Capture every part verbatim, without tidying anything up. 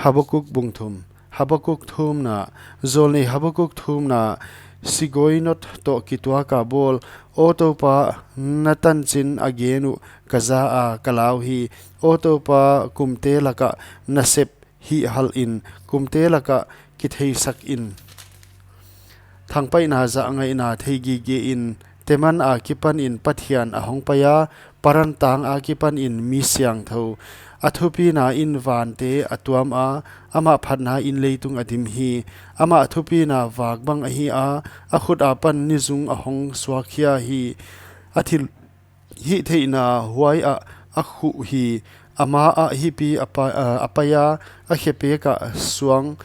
Habakuk bung thum. Habakuk thumna. Zawlnei Habakuk thumna. Sigionoth toh kituak a bawl. Aw Toupa, na tanchin a gen uh ka za a ka lau hi. Aw Toupa, kumte laka nasep hihhalh in, kumte laka kitheisak in. Thangpaihna zahngaihna theigige in, Teman akipanin Pathian a hongpai a, Paran tang akipanin mi siangthou. A thupina in vante a tuam a, amah phatna in leitung a dim hi. Amah thupina vak bang ahi a, a khut apan nizung a hong suakkhia hi. A thil hihtheihna huai ah a khuh hi. Ama ah hipi a pa-, a, a pai a, a khepek ah suang,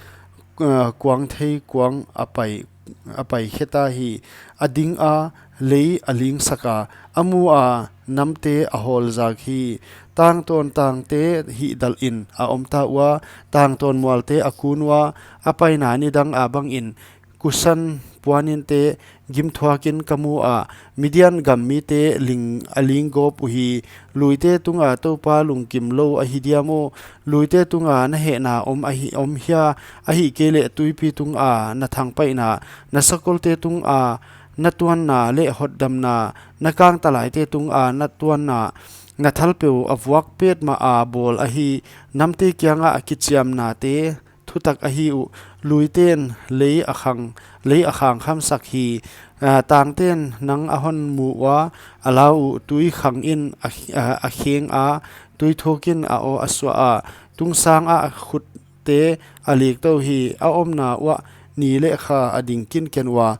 a, kuang thei kuang a pai, a pai kheta hi. A ding a, lei a lingsak a, a mu a, namte a hawlzak hi. Tangtawn tangte hihdalh in a omta ua, tangtawn mualte a kun ua, a paina nidang a bangin Kusan puaninte gimthuakin ka mu a, Midian gam mite ling, a linggawp uhi. Luite tunga Toupa lungkim lou ahi diam aw? Luite tunga na hehna om ahi, om hia? Ahihkeileh tuipi tunga na thangpaihna, na sakolte tunga na tuanna leh hotdamna, na kangtalaite tunga na tuanna, na thalpeu a vuak petmah a bawl ahi. Namte kianga a kichiamnate thutak ahi uh. Luiten lei a khang, lei a khang khamsak hi. A, tangten nang a hon mu ua, a lau uh, tui khang in a, a, a kheng a, tui thukin a aw a suah a, tungsang a a khutte a liktou hi. A omna uah ni leh kha a ding kinken ua,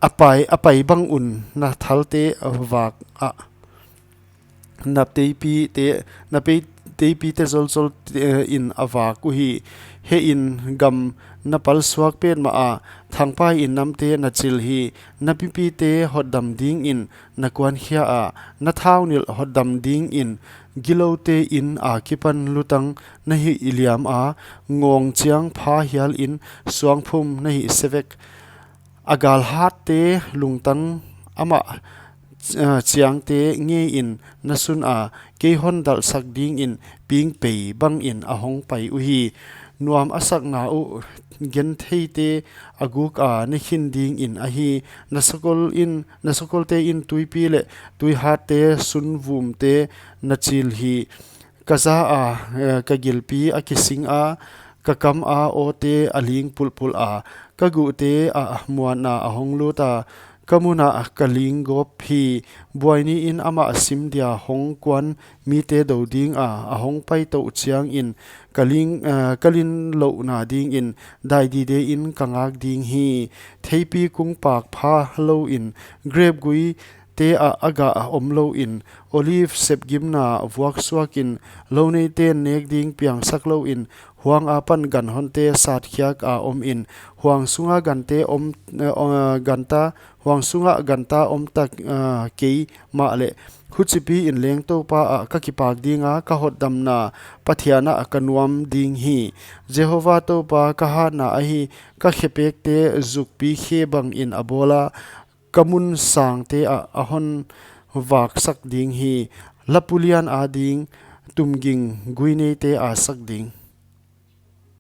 a pai, a pai bang un na thalte a vak a, na teipite, na pei, teipite zolzol, eh, in a vak uhi. He in gam na palsuak petmah a, thangpai in namte na chil hi. Na mipite hotdam dingin na kuankhia a, na thaunilh hotdam dingin giloute in akipan lutang na hih liam a, ngawng chiang pha hial in suangphum na hih se vek. A galhatte lungtang amah, eh, chiangte ngeiin na sun a, kei hon dalhsak dingin pingpei bangin a hongpai uhi. Nuam a sakna uh gentheite a guk a na khin dingin ahi. Na sakol in, na sakolte in tuipi leh tuihatte sunvumte na chil hi. Ka za a, eh, ka gilpi a kising a, ka kam a awte a ling pulpul a, ka guhte ah muanna a hong lut a, ka mun ah ka linggawp hi. Buai ni in amah sim dia hong kuan mite dou ding a, a hongpai tou chiangin ka ling, eh, ka lin louhna dingin daidide in ka ngak ding hi. Theipi kung pak pha louin, grep gui te ah a gah a om louin, olive sepgimna vuak suakin, louneiten nek ding piangsak louin, huang apan ganhonte satkhiak a omin, huang sunga gante om, eh, ganta, huang sunga ganta om tak, eh, kei mahleh, huchipi in leng Toupa ah ka kipak ding a, ka hotdamna Pathian ah ka nuam ding hi. Jehovah Toupa ka hatna ahi, ka khepekte zukpi khe bangin a bawl a, ka mun sangte ah a hon vaksak ding hi. Lapulian a ding, tumging guineite a sak ding.